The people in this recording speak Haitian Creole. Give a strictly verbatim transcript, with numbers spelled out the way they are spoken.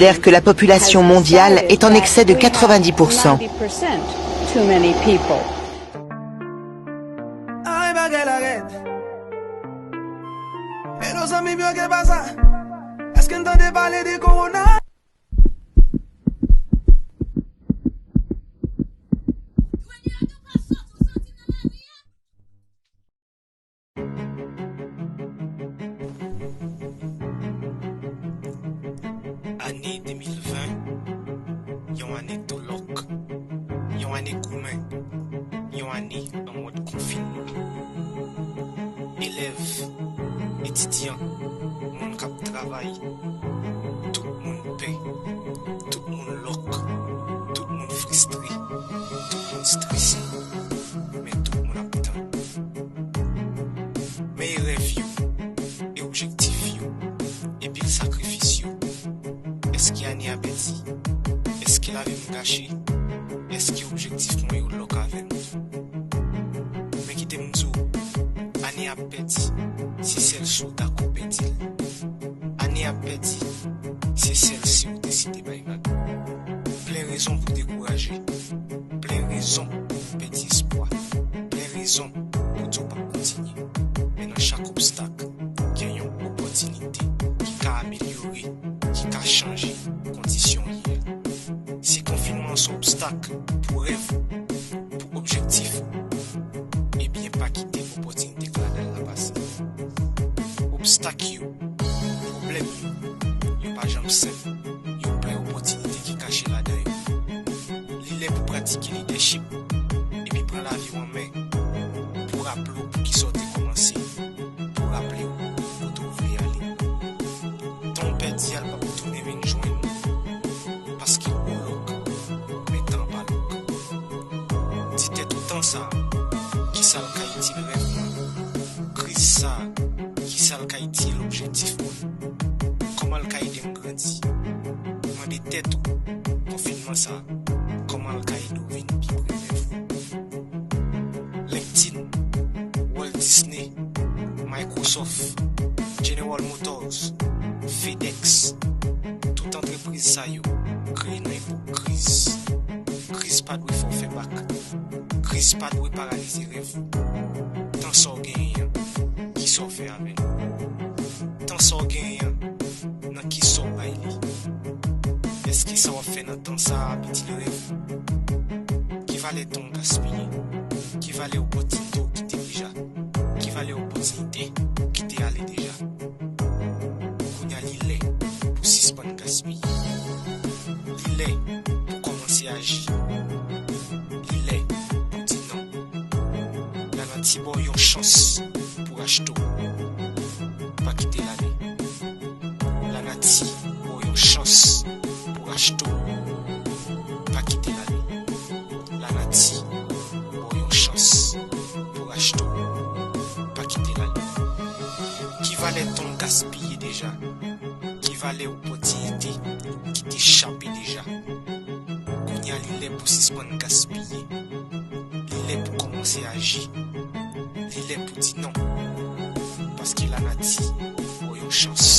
considère que la population mondiale est en excès de quatre-vingt-dix pour cent. Too many people. Ay bagay la rèd. Hello zanmi m yo, gen pa sa? Èske n tande pale de kowona? Ane de mil ven, yon ane tolòk, yon ane goumen, yon ane an mòd konfinman. Elèv, etidyan, moun k ap travay, tout moun pè, tout moun lòk, tout moun fristre, tout moun strese, men tout moun ap tann. Men e rèv yo, e objektif yo, e pil sakrifis yo. Èske ane a pèdi? Èske lavi m gache? Èske objektif mwen yo lòk avè m? Men kite m di w, ane ap pèdi, se sèl si w dakò pèdi l. Ane ap pèdi, se sèl si w deside bay vag. Plen rezon pou dekouraje, plen rezon pou pèdi espwa, plen rezon pou di w p ap kontinye. Men nan chak obstak, gen yon opòtinite ki ka amelyore, ki ka chanje kondisyon w ye a. Si konfinman an se yon obstak pou rèv ou, pou objektif ou, ebyen pa kite opòtinite kladal la pase. Obstak yo, pwoblèm yo, yo pa janm senp, yo plen opòtinite ki kache ladan yo. Li lè pou pratike lidèchip epi pran lavi w an men, pou raple w poukisa w te kòmanse, pou raple w kote w vle ale. Tan w pèdi a l p ap tounen vin jwenn ou, paske ou lòk, men tan pa lòk. Di tèt ou tan sa a, kisa l ka itil rèv mwen? Kriz sa a, kisa l ka itil objektif mwen? Kòman l ka ede m grandi? Mande tèt ou, konfinman sa a, kòman l ka ede w vin pi pre rèv ou? LinkedIn, Walt Disney, Microsoft, General Motors, FedEx, tout antrepriz sa yo kreye nan epòk kriz. Kriz pa dwe fè w fè bak. Kriz pa dwe paralize rèv ou. Tan sa w genyen an, kisa w fè avè l? Tan sa w genyen an, nan kisa w bay li? Èske sa w ap fè nan tan sa a ap itil rèv ou? Ki valè tan w gaspiye? Ki valè opòtinite w kite deja? Ki valè opòtinite ou kite ale deja? Kounye a li lè pou sispann gaspiye. Li lè pou kòmanse aji. Li lè pou di non. Lanati ba w yon chans pou rachte w. Pa kite l ale. Lanati ba w yon chans pou rachte w. Pa kite l ale. Lanati ba w yon chans pou rachte w. Pa kite l ale. Ki valè tan w gaspiye deja? Ki valè opòtinite ou kite chape deja? Kounye a li lè pou sispann gaspiye. Li lè pou kòmanse aji. Li lè pou di non. Paske lanati ba w yon chans